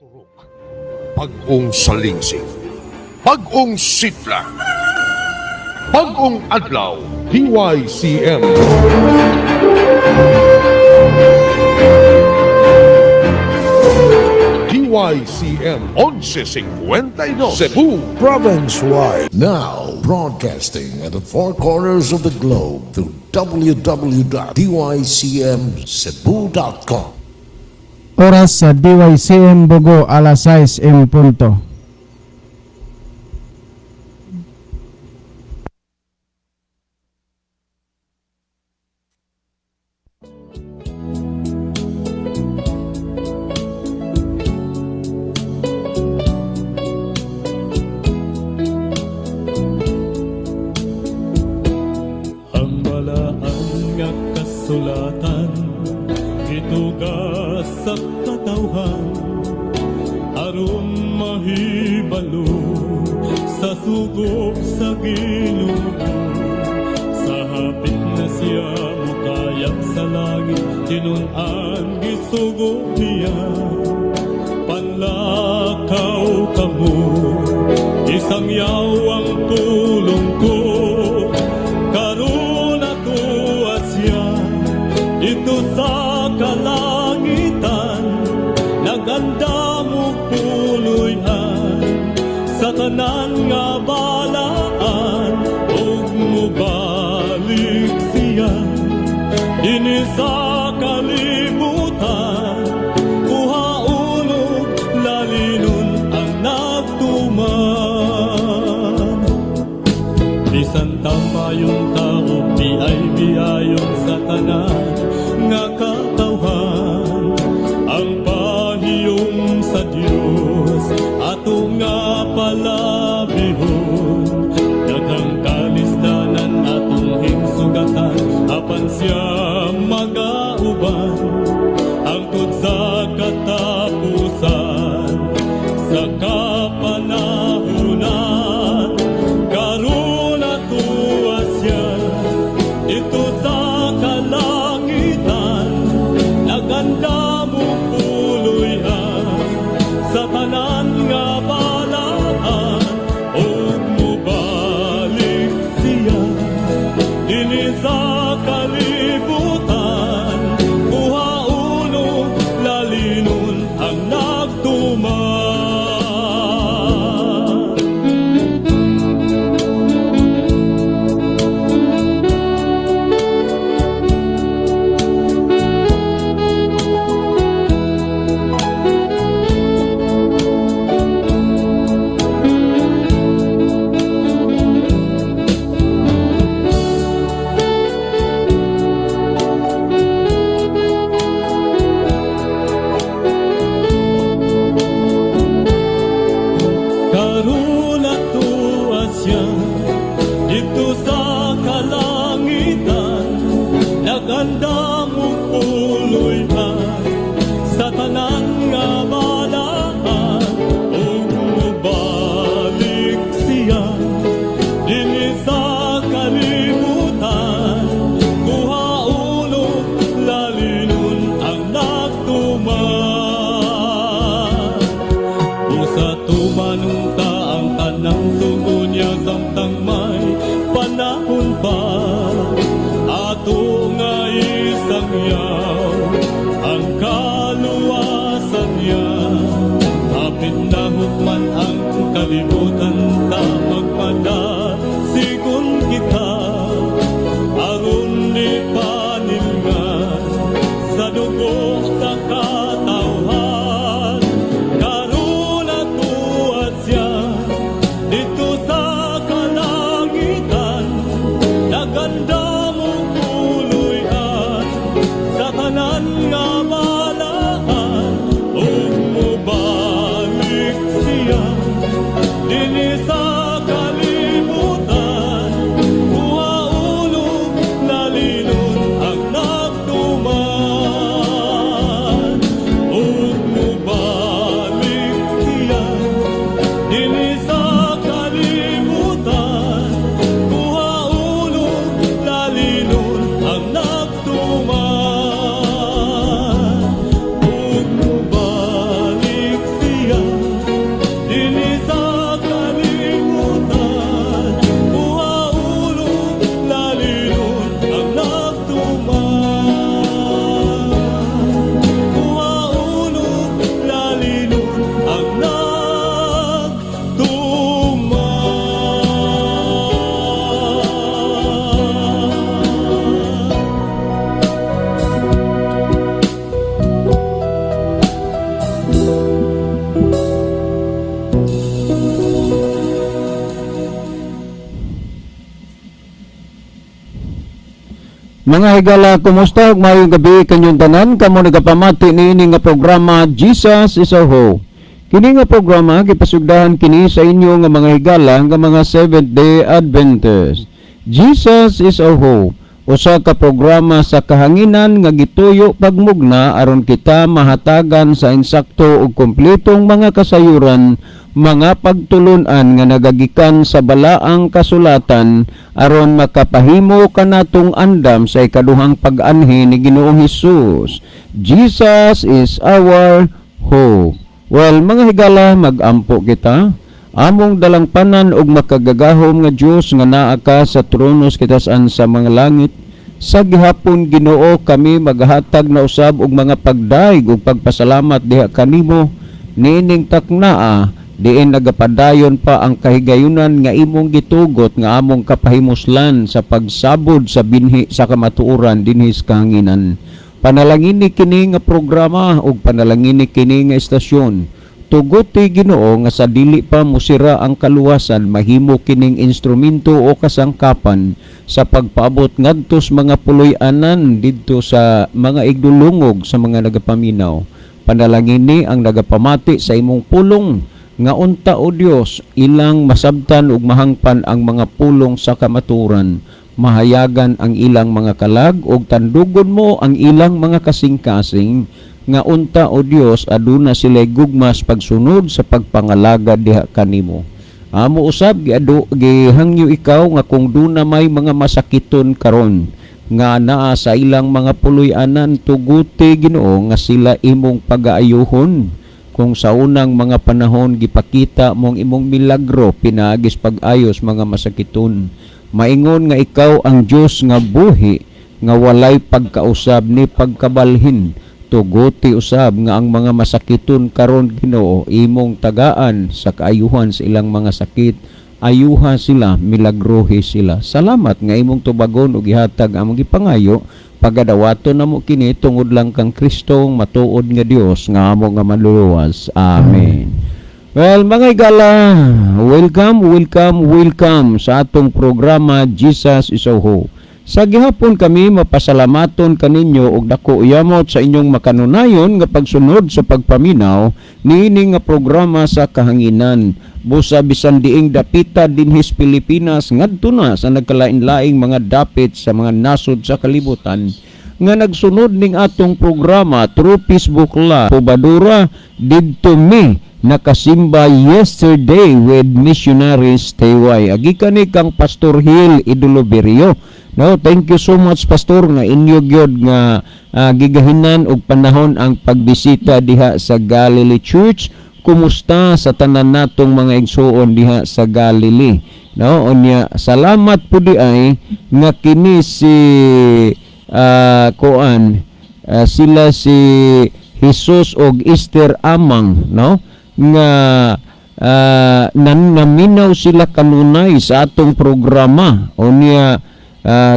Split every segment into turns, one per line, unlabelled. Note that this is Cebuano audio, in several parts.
Turok. Bag-ong salingsing. Bag-ong sitla. Bag-ong adlaw. DYCM. DYCM 1152 Cebu
Province-wide. Now, broadcasting at the four corners of the globe through www.dycmcebu.com.
Oras sa DYCM Bogo, alas 6 en punto.
Ang balaan nga kasulatan gitugas sa katawhan aron mahibalo sa sugo sa Ginoo. Sa hapit na siya mukayab sa langit, tinun-an gisugo niya. Panlakaw kamo, isang yawang pulong ko. Karon natuwa siya dito sa kalangitan, naganda mo puloy-an sa tanan nga balaan, ug mubalik siya dinhi sa kalibutan, kuhaon ug lalinon ang nagtuman. Bisan tamayong tao, biay-biayon sa tanan nga katawhan, ang pahiyom sa Dios ato nga palabihon. Daghang kalisdanan atong hingsugatan, apan siya magauban hangtod sa katapusan sa kapanahunan. Karon natuwa siya dito sa kalangitan, naganda mo puloy-an sa tanan nga balaan, ug mubalik siya dinhi sa kalibutan, kuhaon ug lalinon ang nagtuman. Karon natuwa siya dito sa kalangitan, naganda mo puloy-an sa tanan nga balaan, ug mubalik siya dinhi sa kalibutan, kuhaon ug lalinon ang nagtuman. Usa tumanong ta ang tanang sugo niya samtang may panahon pa. Ato nga isangyaw ang kaluwasan niya. Hapit na hukman ang kalibutan, ta magmada sigon kita aron di panilngan sa dugo sa katawhan. Karon natuwa siya dito sa kalangitan, naganda mo puloy-an sa tanan nga balaan, ug mubalik siya dinhi sa
Mga higala, kumusta ug maayong gabi kanyong tanan kamo nagapamati niini nga programa Jesus is Our Hope. Kini nga programa gipasugdahan kini sa inyo nga mga higala nga mga Seventh Day Adventist. Jesus is Our Hope. Usa ka programa sa kahanginan nga gituyo pagmugna aron kita mahatagan sa insakto ug kompletong mga kasayuran, mga pagtulunan nga nagagikan sa balaang kasulatan aron makapahimo kanatong andam sa ikaduhang pag-anhi ni Ginoong Hesus. Jesus is our hope. Well, mga higala, mag-ampo kita. Among dalangpanan ug makagagahom nga Dios nga naa ka sa trono sa kitasan sa mga langit, sa gihapon, Ginoo, kami maghatag na usab og mga pagdayeg ug pagpasalamat diha kanimo niining taknaa diin nagapadayon pa ang kahigayunan nga imong gitugot nga among kapahimuslan sa pagsabod sa binhi sa kamatuoran dinhi sa kahanginan. Panalangini kini nga programa ug panalangini kini nga istasyon. Tuguti, Ginoo, nga sa dili pa musira ang kaluwasan, mahimo kining instrumento o kasangkapan sa pagpaabot ngadto sa mga puloy-anan didto sa mga igdulungog sa mga nagapaminaw. Panalangini ang nagapamati sa imong pulong nga unta, o Dios, ilang masabtan ug mahangpan ang mga pulong sa kamaturan, mahayagan ang ilang mga kalag ug tandugon mo ang ilang mga kasing-kasing nga unta, o Dios, aduna sila gugmas pagsunod sa pagpangalagad diha kanimo. Amo usab giado gihangyo ikaw nga kung duna may mga masakiton karon nga naa sa ilang mga puloy-anan, tuguti, Ginoo, nga sila imong pagaayuhon. Kung sa unang mga panahon gipakita mong imong milagro pinaagis pag-ayos mga masakiton, maingon nga ikaw ang Dios nga buhi nga walay pagkausab ni pagkabalhin. Tuguti usab nga ang mga masakiton karon, Ginoo, imong tagaan sa kaayuhan sa ilang mga sakit. Ayuha sila, milagrohi sila. Salamat nga imong tubagon ug ihatag among gipangayo. Pagadawaton namo kini tungod lang kang Kristong matuod nga Dios nga amo nga manluluwas. Amen. Well, mga higala, welcome, welcome, welcome sa atong programa Jesus is Our Hope. Sa gihapon kami mapasalamaton kaninyo og dako yamot sa inyong makanunayon nga pagsunod sa pagpaminaw niini nga programa sa kahanginan. Busa bisan diing dapita dinhis Pilipinas ngadto na sa nagkalain-laing mga dapit sa mga nasod sa kalibutan nga nagsunod ning atong programa through Facebook Live. Pobadura didto mi nakasimba yesterday with missionaries TY. Agi kani kang Pastor Hill Idoloberio. No, thank you so much, Pastor, nga inyo gyud nga gigahinan og panahon ang pagbisita diha sa Galilee Church. Kumusta sa tanan natong mga igsuon diha sa Galilee? No, unya salamat pud di ay nga kini si kuan sila si Jesus og Esther Amang, no, nga nan naminaw sila kanunay sa atong programa. Unya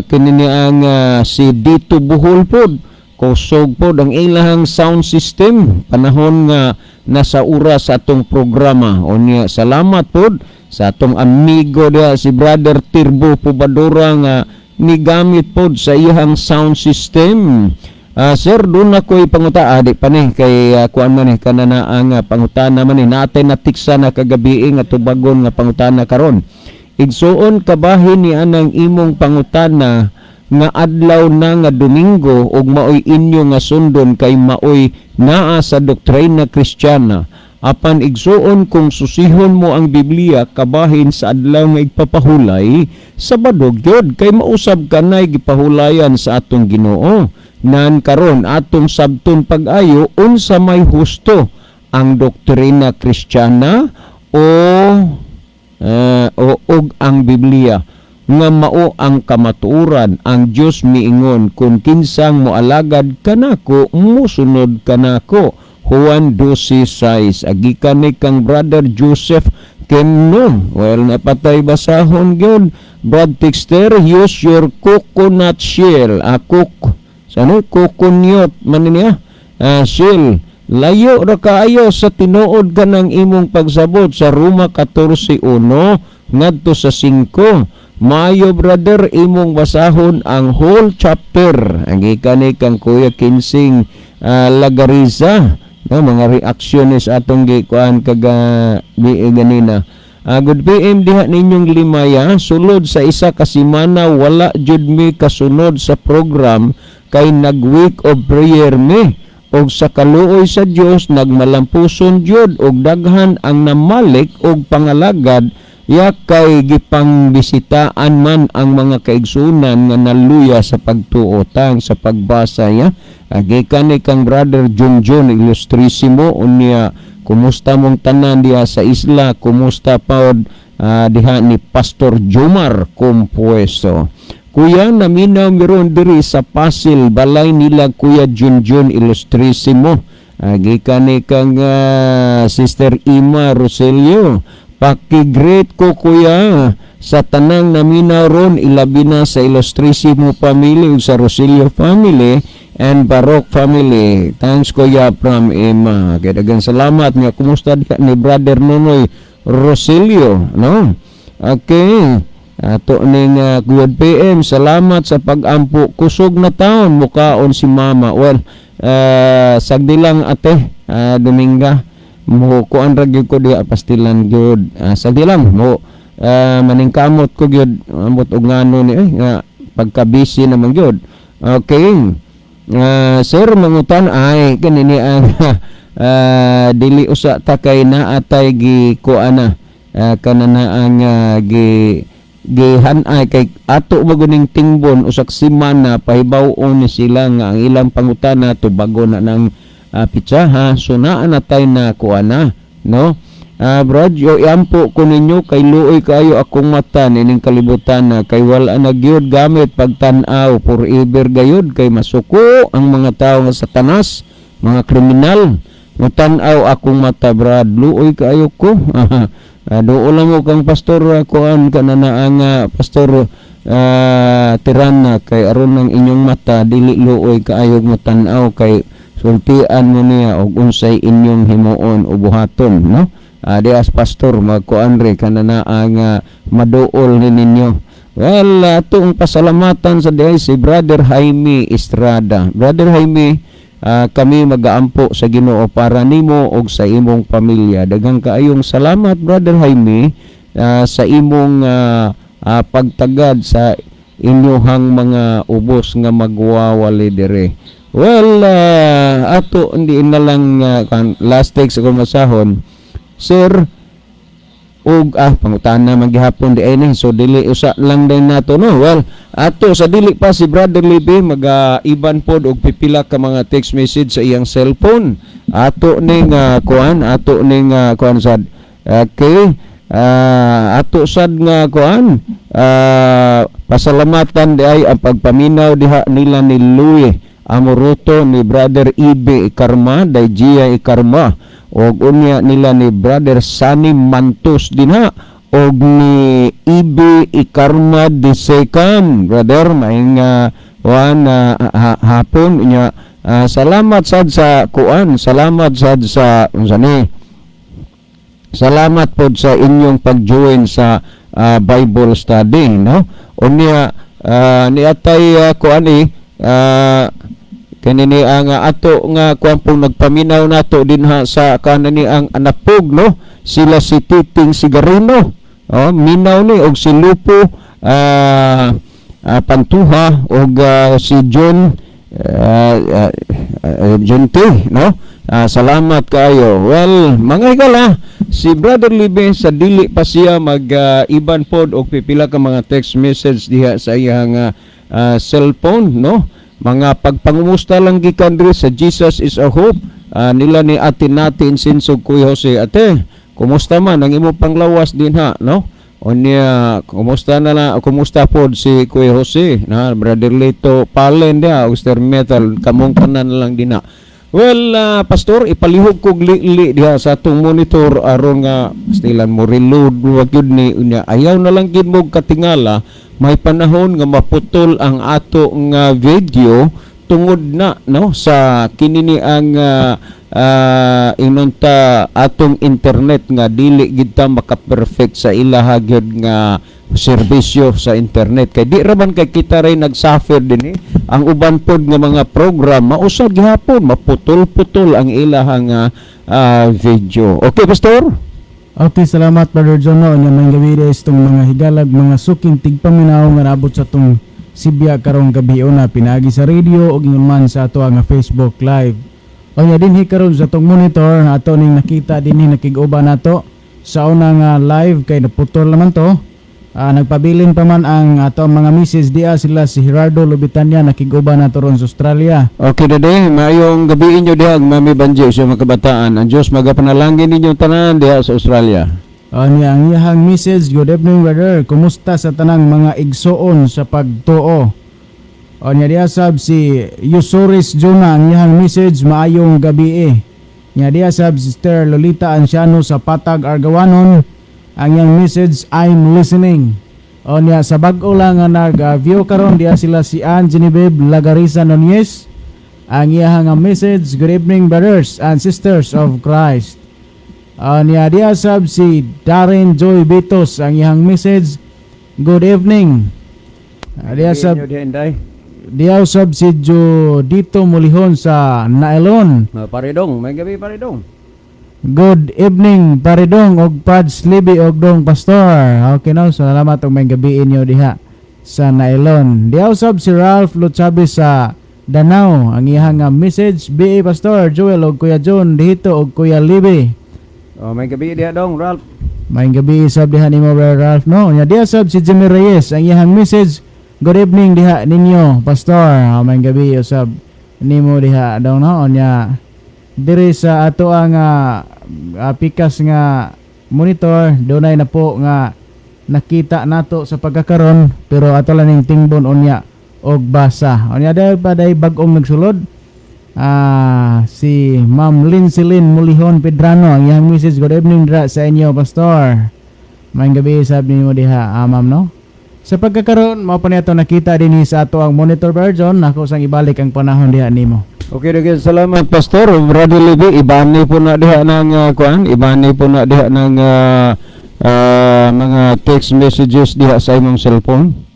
kini ni ang si Dito Buhol pod, kusog pod ang ilahang sound system panahon nga nasa oras sa atong programa. Unya salamat pod sa atong amigo diha, si Brother Tirbo Pubadora, nga nigamit pod sa iyang sound system. Sir, doon na ko'y panguta. Di pa ni, kay kuan man ni, kana na ang pangutana man ni, natay natiksa na kagabi nga tubagon nga pangutana karon. Igsuon, kabahin ni anang imong pangutana nga adlaw na nga Domingo ug maoy inyo nga sundon kay maoy naa sa doktrina Kristiyana. Apan igsuon, kung susihon mo ang Biblia kabahin sa adlaw nga igpapahulay, Sabado gyud, kay mausab kanay gipahulayan sa atong Ginoo. Nan karon atong sabton pag-ayo unsa may husto, ang doktrina Kristiyana o og ang Biblia nga mao ang kamatuoran? Ang Dios miingon, "Kung kinsang moalagad kanako, musunod kanako." Juan 12:6. Agikan ni kang Brother Joseph Kemno. Well, napatay basahon gyud. Brad Tixter, use your coconut shell, cook sa ano, coconut man niya shell. Layo ra kaayo sa tinuod kanang imong pagsabot sa Roma 14:1 ngadto sa 5. Maayo, brother, imong basahon ang whole chapter. Ang gikan ni kang Kuya Kinsing Lagariza, no? Mga reaksyones atong gikuan kaga ganina. Good PM diha ninyong limaya. Sulod sa isa ka semana, wala jud mi kasunod sa program kay nag week of prayer mi, og sa kaluoy sa Dios nagmalampuson jud og daghan ang namalik og pangalagad ya kay gipangbisitaan man ang mga kaigsunan nga naluya sa pagtuo. Tang sa pagbasa ya. Gikan ni kang Brother Junjun Illustrissimo. Unya kumusta mong tanan diha sa isla? Kumusta pod diha ni Pastor Jomar Compuesto? Kuya, naminaw miron diri sa Pasil, balay nila Kuya Junjun Illustrissimo. Gikan ni kang Sister Ima Roselio. Paki-greet ko, kuya, sa tanang naminaw ron, ilabi na sa Illustrissimo family ug sa Roselio family and Baroque family. Thanks, kuya, from Emma. Kaya daghang salamat nga kumusta ka ni Brother Nonoy Roselio, no? Okay. Ato ning good PM, salamat sa pag-ampo. Kusog na taon mukaon si mama. Well, sagdi lang, ate, Dominga. Mo kuan ra gyud ko diha, pastilan gyud. Sagdi lang mo maningkamot ko gyud, amot og ngano ni eh, nga pagka busy naman gyud. Okay. Sir, mangutan ay kanini ang dili usa ta kay naatay gi kuana kanana ang gi gihan-ay kay ato maguning tingbon usak semana, pahibaw-on ni sila nga ang ilang pangutana tubago na ng pitsaha. So naa na tay na kuana, no? Brad, yo iampo ko ninyo kay luoy kayo akong mata nining kalibutan na kay wala na gyud gamit pagtan-aw forever gayud kay masuko ang mga tao nga satanas, mga kriminal. Mutan-aw akong mata, Brad, luoy kaayo ko. Duol lang mo kang Pastor kuan kana na ang Pastor Tirana kay aron ng inyong mata dili luoy kaayo mo tan-aw kay sultian mo niya og unsay inyong himuon o buhaton, no? Di as pastor magkuan re kana na ang maduol ni ninyo. Well, atong pasalamatan sa diay si Brother Jaime Estrada. Brother Jaime, kami magaampo sa Ginoo para nimo og sa imong pamilya. Daghang kaayong salamat, Brother Jaime, sa imong pagtagad sa inyuhang mga ubos nga magwawali dire. Well, ato hindi na lang last take sa kumasahon. Sir, ug pangutana man gihapon di ay ni, so dili usa lang din nato, no? Well, ato sa dili pa si Brother Libby maga iban pod og pipila ka mga text message sa iyang cellphone, ato ning kuan, ato ning kuan sad. Okay, ato sad nga kuan, pasalamatan di ay ang pagpaminaw diha nila ni Louis Amoroto, ni Brother Ibe Ikarma, Daygia Ikarma, og unya nila ni Brother Sunny Mantos dinha og ni Ibe Ikarma the second. Brother, maing kuan hapon unya. Salamat sad sa kuan, salamat sad sa unsa ni, salamat pod sa inyong pag-join sa Bible study, no? Unya niatay kuan ni kanini ang ato nga kuan pong nagpaminaw nato dinha sa kanani ang Anapog, no? Sila si Titing Sigarino, oh, minaw ni, og si Lupo Pantuha og si John John T, no? Salamat kayo. Well, mga higala, si Brother Libe sa dili pa siya mag iban pod og pipila ka mga text message diha sa iyang cellphone, no? Mga pagpangumusta lang gikan diri sa Jesus is a Hope nila ni ate natin Sinsog Kuya Jose. Ate, kumusta man ang imong panglawas dinha, no? Unya, kumusta na na, kumusta pod si Kuya Jose, na Brother Lito Palen dia, Sir Metal, kamong tanan lang dinha. Well, pastor, ipalihog kog li diha sa atong monitor aron nga pastilan mo reload wa gyud ni. Unya ayaw na lang gid mo katingala, may panahon nga maputol ang ato nga video tungod na, no, sa kinini ang inunta atong internet nga dili gid ta maka-perfect sa ilaha gyud nga. serbisyo sa internet kay di ra man kay kita ray nagsuffer dinhi, ang uban pod nga mga program mausa gihapon maputol-putol ang ilahang video. Okay, Pastor?
Okay, salamat, Brother John. No, nya may gabi is itong mga higalag, mga suking tigpaminaw nga naabot sa tong sibya karong gabi una pinaagi sa radio ug ingon man sa ato nga Facebook Live. O nya dinhi karon sa atong monitor ato ning nakita dinhi nakig-uban nato sa una nga live kay naputol naman to. Nagpabilin pa man ang ato ang mga misis diya sila si Gerardo Lubitanya nakig-uban nato ron sa Australia.
Okay, dade, maayong gabi inyo diha, Mami Banji, sa mga kabataan. Ang Diyos magapanalangin ninyo tanan diha sa Australia.
Niya ang iyahang message, "Good evening, brother. Kumusta sa tanang mga igsoon sa pagtuo?" O niya diya sab si Yusuris Juna, ang iyahang message, "Maayong gabi eh." Niya diya sab Sister Lolita Anciano sa Patag Argawanon, ang iyang message, "I'm listening." O niya sa bag-o lang nga nag-view karon diya sila si Ann Genevieve Lagarisa Nunez. Ang iyahang nga message, "Good evening, brothers and sisters of Christ." Niya diya sab si Darren Joy Bitos, ang iyang message, "Good evening." Diya sab
Inyo diha, Inday.
Diya sab si Dito Mulihon sa Naelon.
Paridong, may gabi, Paridong.
"Good evening, Paridong og Pads Libi og Dong Pastor." Okay no, salamat og may gabi inyo diha sa Naelon. Diya sab si Ralph Luchabe sa Danao, ang iyang nga message, "BA Pastor Joel og Kuya John dito og Kuya Libi."
Oh, may gabi diha dong, Ralph.
Maayong gabi sab diha nimo, Brother Ralph, no. Nya diha sab si Jimmy Reyes, ang iyang message, "Good evening diha ninyo, Pastor." Oh, maayong gabi usab nimo diha daw, no. Nya diri sa ato ang pikas nga monitor dunay na po nga nakita nato sa pagkakaron pero ato lang ning tingbon unya og basa. Unya dahil pa day bag-ong nagsulod. Si Ma'am Lincelyn Mulihon Pedrano, ang iyang message, "Good evening dra sa inyo, Pastor." Maayong gabi sabi nimo diha, ma'am, no. Sa pagkakaroon, mao pa niya nakita dinhi sa ato ang monitor version, ako sang ibalik ang panahon diha nimo.
Okay, daghang salamat, Pastor. Brother Libby, ibani po na diha ng kuan, ibani po na diha ng mga text messages diha sa imong cellphone.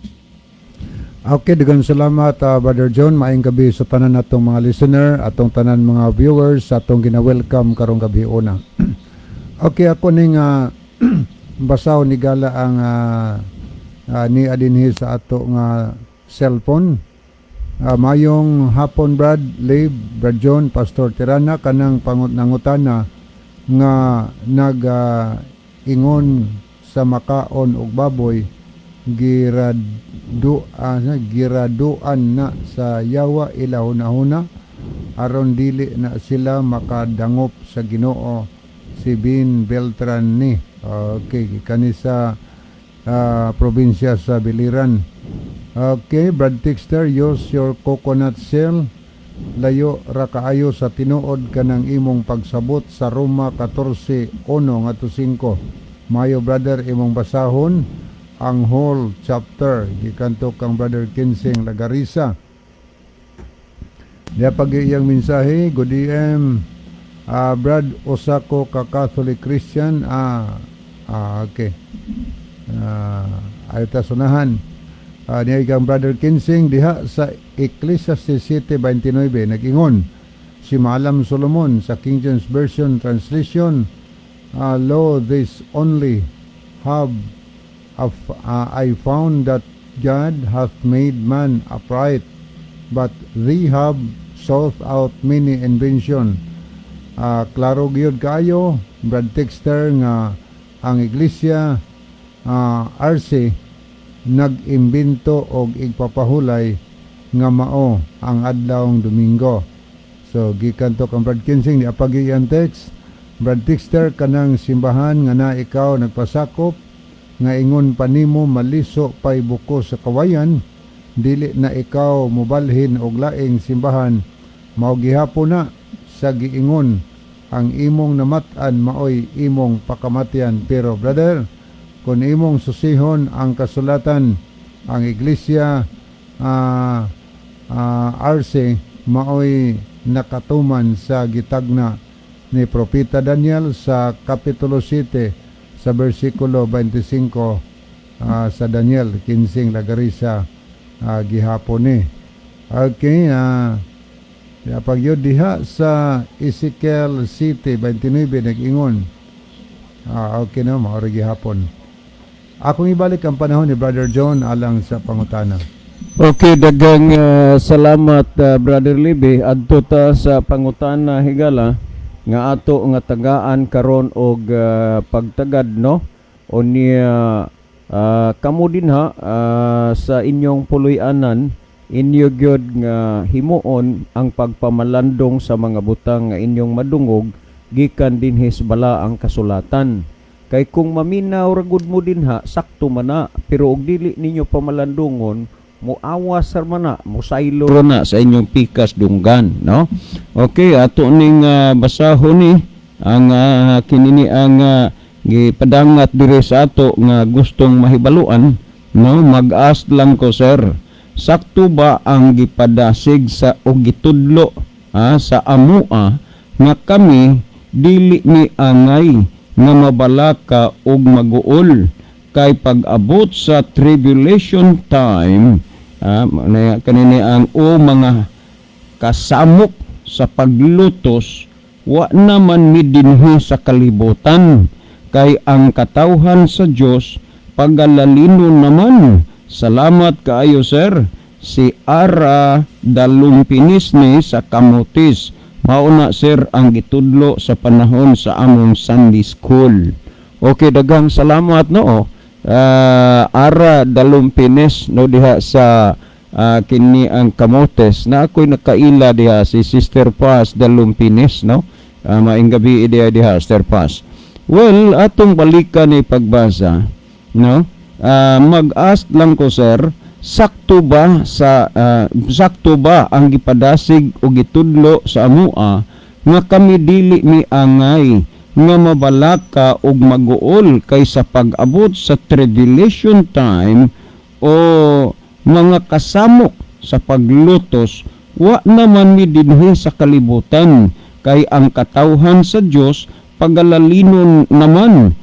Okay, daghang salamat, Brother John. Maayong gabi sa tanan natong mga listener, atong tanan mga viewers, atong gina-welcome karong gabi una. Okay, ako ning basaw ni gala ang ni adinhi sa ato nga cellphone. Mayong hapon, Brad Lib, Brad John, Pastor Tirana, kanang pangut nangutana nga nag ingon sa makaon og baboy giraduan na sa yawa ila hunahuna aron dili na sila makadangop sa Ginoo, si Bin Beltran ni. Okay, kani sa probinsya sa Biliran. Okay, Brad Tixter, use your coconut shell. Layo ra kaayo sa tinuod kanang imong pagsabot sa Roma 14:1 ngadto 5. Mayo, brother, imong basahon ang whole chapter, gikan to kang Brother Kinsing Lagarisa. Diya pag iyang mensahe, "Good DM, Brad, usa ko ka Catholic Christian." Okay. Ay ta sunahan. Niya kang Brother Kinsing diha sa Ecclesiastes 7:29 nag-ingon si Maalam Solomon sa King James Version translation, "Lo, this only have of, I found, that God hath made man upright, but they have sought out many invention." Klaro gyud kaayo, Brad Texter, nga ang iglesia RC nag-imbento og igpapahulay nga mao ang adlawng Domingo. So gikan to kang Brad Kinsing ni apagi ang text. "Brad Texter, kanang simbahan nga na ikaw nagpasakop nga ingon pa nimo maliso pay buko sa kawayan, dili na ikaw mobalhin og laing simbahan, mao gihapon na sa giingon, ang imong namat-an maoy imong pakamatyan." Pero brother, kung imong susihon ang kasulatan, ang iglesia RC maoy nakatuman sa gitagna ni Propeta Daniel sa Kapitulo 7 sa versikulo 25. Sa Daniel Kinsing Lagarisa gihapon ni. Okay, ya pagyud diha sa Ezekiel City 29 nag-ingon. Okay na, mao gihapon. Akong ibalik ang panahon ni Brother John alang sa pangutana.
Okay, daghang salamat, Brother Libby. Adto ta sa pangutana, higala, nga ato nga tagaan karon og pagtagad, no. Unya kamo dinha sa inyong puloy-anan, inyo gyud nga himuon ang pagpamalandong sa mga butang nga inyong madungog gikan dinhi sa balaang kasulatan. Kay kung maminaw ra gud mo dinha, sakto man na, pero og dili ninyo pamalandungon, muawas ra man na, musaylo ra na sa inyong pikas dunggan, no? Okay, ato ning basahon ni ang kinini ang gipadangat diri sa ato nga gustong mahibaluan, no? "Mag-ask lang ko, sir. Sakto ba ang gipadasig sa o gitudlo sa amua nga kami dili mi angay nga mabalaka og maguol kay pag-abot sa tribulation time, kanini ang o mga kasamok sa paglutos, wa naman mi dinhi sa kalibutan, kay ang katawhan sa Dios pagalalino naman? Salamat kaayo, sir." Si Ara Dalumpinis ni sa Camotes. "Mao na, sir, ang gitudlo sa panahon sa among Sunday school." Okay, daghang salamat, no. Ara Dalumpines, no, diha sa kini ang Camotes na ako'y nakaila diha si Sister Paz Dalumpines, no. Maayong gabi diha diha, Sister Paz. Well, atong balikan ni pagbasa, no. "Mag-ask lang ko, sir, sakto ba ang gipadasig o gitudlo sa amua nga kami dili mi angay nga mabalaka og maguol kay sa pag-abot sa tribulation time o mga kasamok sa paglutos, wa naman mi dinhi sa kalibutan, kay ang katawhan sa Dios pagalalinon naman?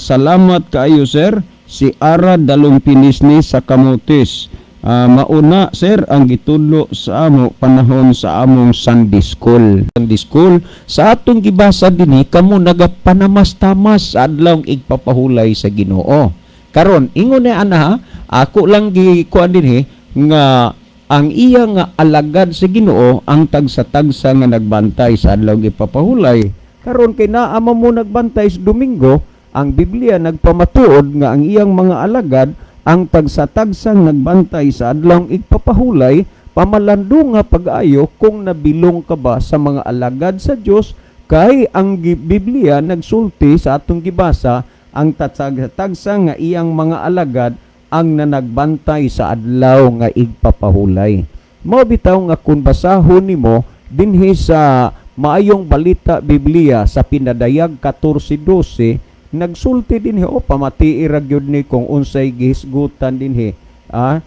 Salamat kaayo, sir." Si Ara Dalumpinis ni sa Camotes. "Mao na, sir, ang gitudlo sa amo panahon sa among Sunday school." Sunday school sa atong gibasa dinhi, kamo nagapanamastamas sa adlawng igpapahulay sa Ginoo. Karon ingon na ana ha, ako lang gikuan dinhi nga ang iya nga alagad sa Ginoo ang tagsa-tagsa nga nagbantay sa adlawng ipapahulay. Karon kay naa man mo nagbantay sa Domingo, ang Biblia nagpamatuod nga ang iyang mga alagad ang tagsa-tagsang nagbantay sa adlawng igpapahulay. Pamalandong nga pag-ayo kung nabilong ka ba sa mga alagad sa Dios, kay ang Biblia nagsulti sa atong gibasa, ang tagsa-tagsa nga iyang mga alagad ang nanagbantay sa adlaw nga igpapahulay. Mao bitaw nga kung basahon nimo dinhi sa Maayong Balita Biblia sa Pinadayag 14:12, nagsulti dinhi o pamatii ra gyud ni kung unsay gihisgutan dinhi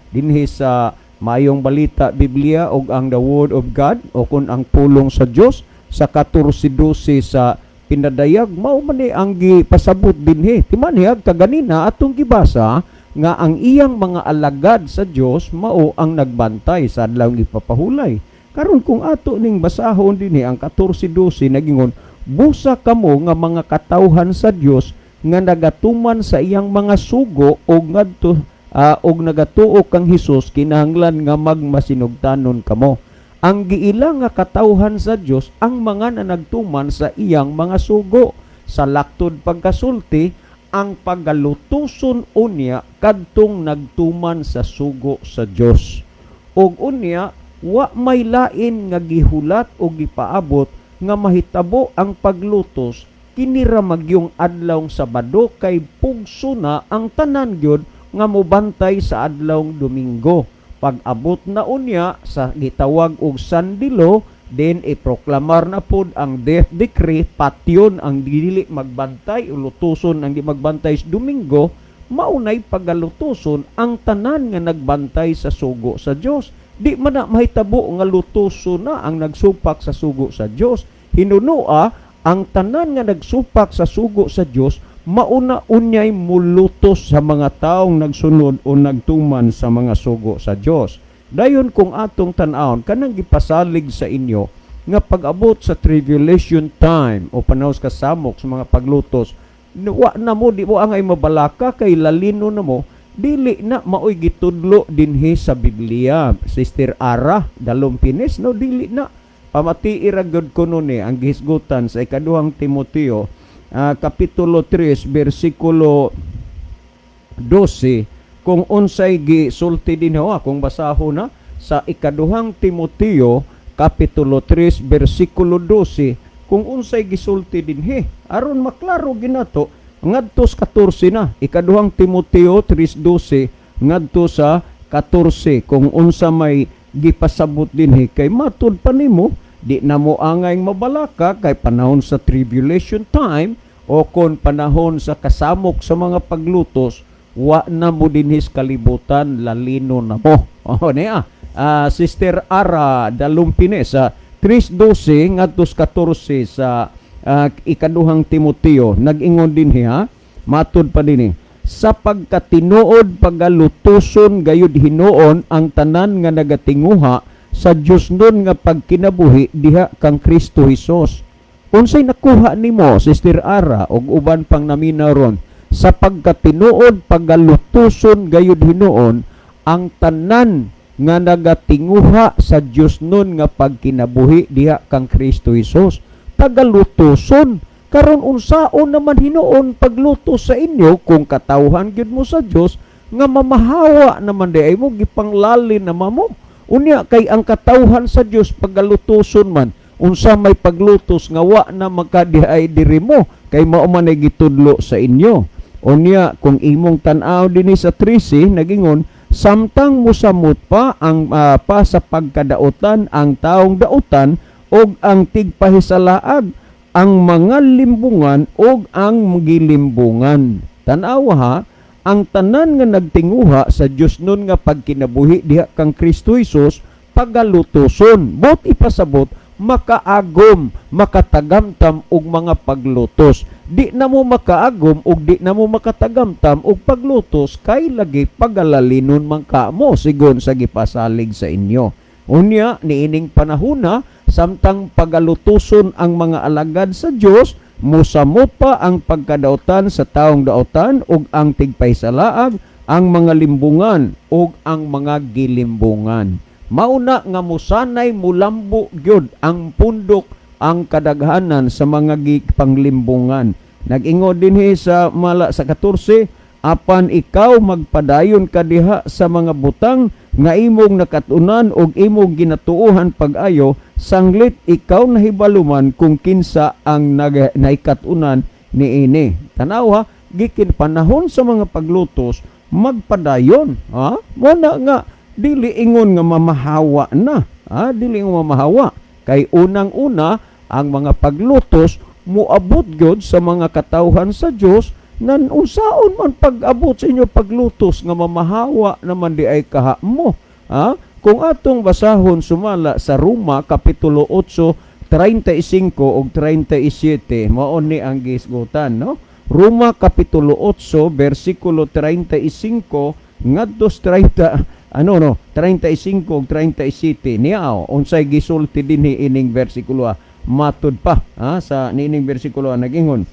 dinhi sa Maayong Balita Biblia og ang the Word of God o kung ang pulong sa Dios sa 14:12 sa Pinadayag, mao man ni ang gipasabot dinhi. Timanhiyag kaganina atong gibasa nga ang iyang mga alagad sa Dios mao ang nagbantay sa adlawng ipapahulay. Karon kung ato ning basahon dinhi ang 14:12, nagingon, "Busa kamo nga mga katawhan sa Dios nga nagatuman sa iyang mga sugo og ngadto og nagatuo kang Hesus, kinahanglan nga magmasinugtanon kamo." Ang giila nga katawhan sa Dios ang mga nanagtuman sa iyang mga sugo. Sa laktod pagkasulti, ang pagalutuson unya kadtong nagtuman sa sugo sa Dios. Og unya wa may lain nga gihulat o gipaabot nga mahitabo ang paglutos kini ra magyung adlawng Sabado, kay pugso na ang tanan gyud nga mobantay sa adlawng Domingo. Pag-abot na unya sa gitawag og Sunday law, then iproklamar na pod ang death decree, patyon ang dili magbantay, ulutuson ang di magbantay sa Domingo. Maunay pagalutuson ang tanan nga nagbantay sa sugo sa Dios. Di man na mahitabo nga lutuson na ang nagsupak sa sugo sa Dios. Hinunoa ang tanan nga nagsupak sa sugo sa Dios. Mauna unyay mulutos sa mga taong nagsunod o nagtuman sa mga sugo sa Dios. Dayon kung atong tan-awon kanang gipasalig sa inyo nga pag-abot sa tribulation time o panahon sa kasamok sa mga paglutos, wa na mo, di mo angay mabalaka kay lalino na mo, dili na maoy gitudlo dinhi sa Biblia. Sister Ara Dalumpinis, no, dili na. Pamati ra gyud kuno ni ang gihisgutan sa ikaduhang Timoteo, kapitulo 3 bersikulo 12, kung unsay gisulti dinhi, kung basahon na sa ikaduhang Timoteo kapitulo 3 bersikulo 12, kung unsay gisulti dinhi aron maklaro ginato ngadto sa 14 na. Ikaduhang Timoteo 3:12 ngadto sa 14, kung unsa may gipasabot dinhi, kay matud pa nimo di na mo angay mabalaka kay panahon sa tribulation time o kon panahon sa kasamok sa mga paglutos, wa na mo dinhi sa kalibutan, lalino na mo. Oh, niya. Sister Ara Dalumpines sa 3:12 ngadto sa 14 sa ikaduhang Timoteo, nag-ingon dinhi ha, matud pa dinhi, sa pagkatinuod pagalutuson gayud hinuon ang tanan nga nagatinguha sa Dios nun nga pagkinabuhi diha kang Kristo Hesus. Unsay nakuha nimo, Sister Ara, ug uban pang naminaw ron? Sa pagkatinuod pagalutuson gayud hinuon ang tanan nga nagatinguha sa Dios nun nga pagkinabuhi diha kang Kristo Hesus. Pagalutuson karon, unsaon naman hinuon paglutos sa inyo kung katawhan gyud mo sa Dios nga mamahawa naman di ay mo, gipanglalin naman mo? Unya kay ang katawhan sa Dios pagalutuson man, unsa may paglutos nga wa na magkadihay diri mo kay mao man ay gitudlo sa inyo? Unya kung imong tan-aw dinhi sa 13, nagingon, samtang musamot pa ang pa sa pagkadaotan ang taong dautan ug ang tigpahisalaag, ang mga limbungan ug ang gilimbungan. Tan-awa ha, ang tanan nga nagtinguha sa Dios nun nga pagkinabuhi diha kang Kristo Hesus pagalutoson. Bot ipasabot, makaagom, makatagamtam og mga paglutos. Di na mo makaagom ug di na mo makatagamtam og paglutos kay lagi pagalalinon man ka mo sigon sa gipasalig sa inyo. Unya niining panahona, samtang pagalutuson ang mga alagad sa Dios, musamot pa ang pagkadautan sa taong dautan ug ang tigpahisalaag, ang mga limbungan ug ang mga gilimbungan. Mauna nga musanay mulambo gyud ang pundok ang kadaghanan sa mga gipanglimbungan. Nag-ingon dinhi sa mala sa 14, apan ikaw, magpadayon ka diha sa mga butang nga imong nakatunan ug imong ginatuohan pag-ayo, sanglit ikaw nahibaluman kung kinsa ang naikatunan niini. Tanaw ha, gikin panahon sa mga paglutos, magpadayon. Ha? Wala nga dili ingon nga mamahawa na. Ha? Dili ingon mamahawa. Kay unang-una, ang mga paglutos muabot gyud sa mga katawhan sa Dios, nan unsaon man pag-abot sa inyo paglutos nga mamahawa naman di ay kaha mo, ha? Kung atong basahon sumala sa Roma kapitulo 8 35 ug 37, mao ni ang gisgutan, no? Roma kapitulo 8 bersikulo 35 ngadto sa 30, ano, no, 35 ug 37 niya, oh, unsay gisulti dinhi ining bersikulo, ah? Matud pa ha, sa niining bersikulo, ah, nagingon,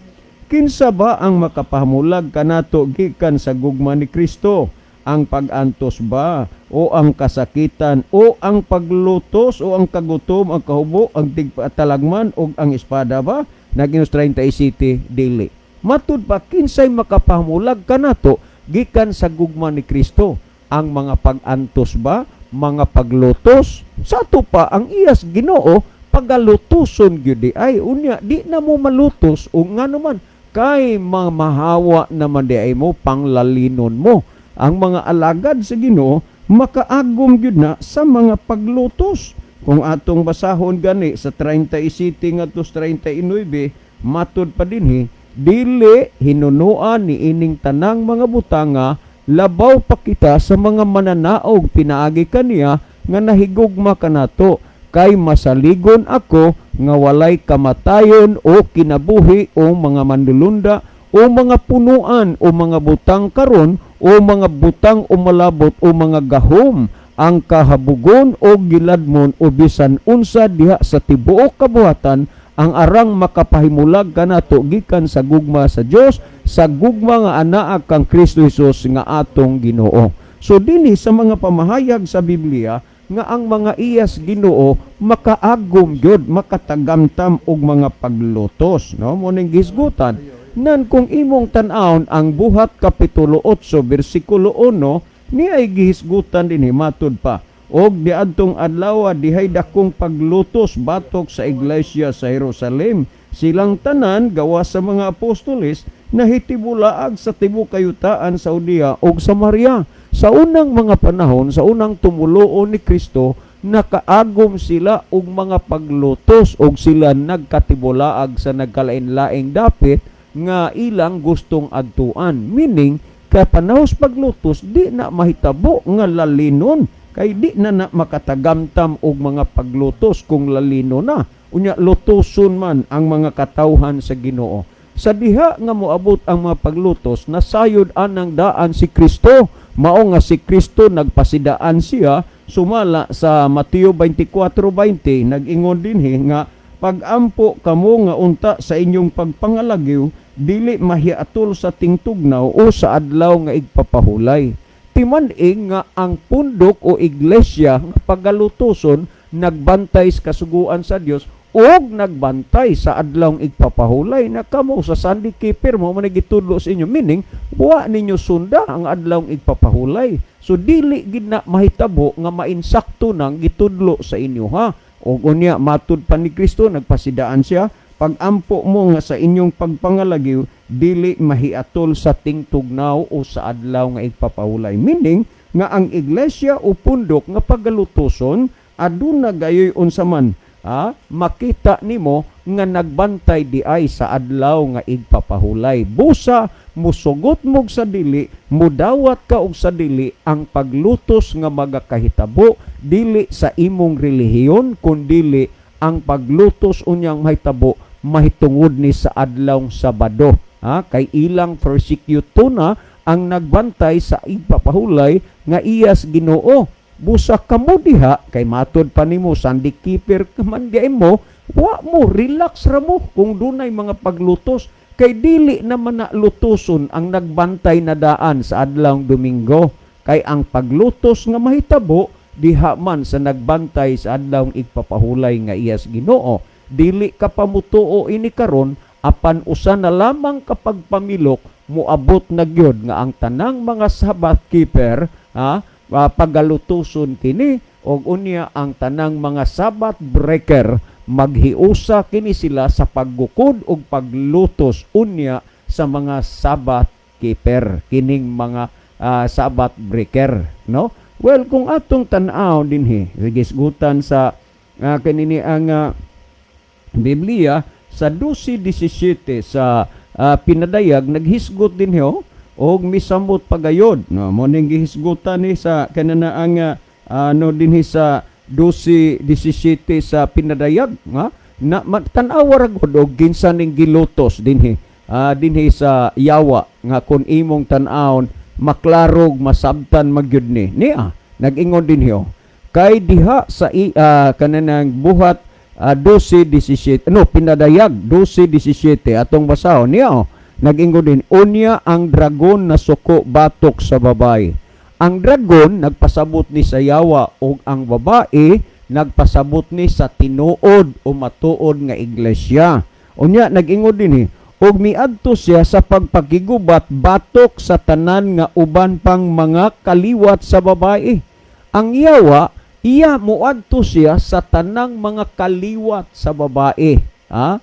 kinsa ba ang makapahamulag kanato gikan sa gugma ni Kristo? Ang pag-antos ba o ang kasakitan o ang paglutos o ang kagutom, ang kahubo, ang tigpatalagman o ang espada ba? Naginos 37, dili. Matud pa, kinsay makapahamulag kanato gikan sa gugma ni Kristo? Ang mga pag-antos ba, mga paglutos? Sa ato pa ang iyas Ginoo pagalutoson gyud di ay. Unya di na mo malutos o ngano man kay mamahawa naman di ay mo, panglalinon mo. Ang mga alagad sa Ginoo makaagom gyud na sa mga paglutos. Kung atong basahon gani sa 37 ngadto sa 39, matud pa dinhi, dili, hinunuan ni ining tanang mga butanga, labaw pa kita sa mga mananaog pinaagi kaniya nga nahigugma kanato, kay masaligon ako nga walay kamatayon o kinabuhi o mga mandulunda. o mga punuan o mga butang karon o mga butang o malabot o mga gahom, ang kahabugon o giladmon o bisan unsa diha sa tibuok kabuhatan ang arang makapahimulag kanato gikan sa gugma sa Dios, sa gugma nga anaa kang Kristo Hesus nga atong Ginoo. So dinhi sa mga pamahayag sa Biblia nga ang mga iyas Ginoo makaagom gyud, makatagamtam og mga paglutos, no? Mo ning gisgutan nan kung imong tan-awon ang Buhat kapitulo 8 bersikulo 1 ni ay gihisgutan dinhi matud pa, "Og diadtong adlaw dihay dakong paglutos batok sa iglesia sa Jerusalem. Silang tanan gawas sa mga apostoles nahitibulaag sa tibuok kayutaan sa Judea ug Samaria." Sa unang mga panahon, sa unang tumuluo ni Kristo, nakaagom sila og mga paglutos og sila nagkatibulaag sa nagkalain-laing dapit nga ilang gustong adtuan. Meaning, kay panahos paglutos, di na mahitabo nga lalinon kay di na na makatagamtam og mga paglutos kung lalino na. Unya lutoson man ang mga katawhan sa Ginoo. Sa diha nga moabot ang mga paglutos, nasayod anang daan si Kristo. Mao nga si Kristo nagpasidaan siya sumala sa Mateo 24:20. Nag-ingon dinhi nga pagampo kamo nga unta sa inyong pagpangalagiw dili mahiatol sa tingtugnaw o sa adlaw nga igpapahulay. Timan-ing nga ang pundok o iglesia nga pagalutoson nagbantay sa kasuguan sa Dios og nagbantay sa adlaw igpapahulay na kamo sa Sunday keeper mo man gitudlo sa inyo, meaning wa ninyo sunda ang adlaw igpapahulay. So dili gid na mahitabo nga mainsakto nang gitudlo sa inyo, ha. Og unya matud pa ni Kristo nagpasidaan siya, pagampo mo nga sa inyong pagpangalagiw dili mahiatol sa tingtugnaw o sa adlaw nga igpapahulay, meaning nga ang iglesia o pundok nga pagalutoson aduna gayoy unsa man, ha, makita nimo nga nagbantay di ay sa adlaw nga igpapahulay. Busa musugot mo sa dili, mudawat ka og sa dili, ang paglutos nga magakahitabo dili sa imong relihiyon, kundili ang paglutos unyang mahitabo mahitungod ni sa adlaw Sabado, ha, kay ilang persecute na ang nagbantay sa igpapahulay nga iyas Ginoo. Busa kamo diha kay matod pa nimo Sunday keeper ka man di mo, wa mo relax ra mo kung dunay mga paglutos kay dili naman na lutoson ang nagbantay na daan sa adlaw Domingo, kay ang paglutos nga mahitabo diha man sa nagbantay sa adlaw igpapahulay nga iyas Ginoo. Dili ka pamutuo ini karon, apan usa na lamang kapag pamilok moabot na gyud nga ang tanang mga Sabbath keeper, ha, pagalutoson kini og unya ang tanang mga Sabbath breaker maghiusa kini sila sa paggukod og paglutos unya sa mga Sabbath keeper, kining mga Sabbath breaker, no? Well, kung atong tan-aw dinhi gisgutan sa kanini ang Biblia sa 12:17 sa Pinadayag, naghisgot din ho og misamot pagayod, no? Mo ning gihisgutan ni sa kanana ang ano dinhi sa 12:17 sa Pinadayag nga na tan-awa ra gud og kinsa ning gilutos dinhi, dinhi sa yawa, nga kun imong tan-awon maklarog masabtan magyud ni niya. Nag-ingon dinhi, oh, kay diha sa kananang Buhat 12:17, no, Pinadayag 12:17 atong basahon niya, oh. Nag-ingon din, "Unya ang dragon na suko batok sa babae." Ang dragon nagpasabot ni sa yawa ug ang babae nagpasabot ni sa tinuod o matuod nga iglesia. Unya nag-ingon din eh, "Ug miadto siya sa pagpakigubat batok sa tanan nga uban pang mga kaliwat sa babae." Ang yawa, iya moadto siya sa tanang mga kaliwat sa babae. Ha?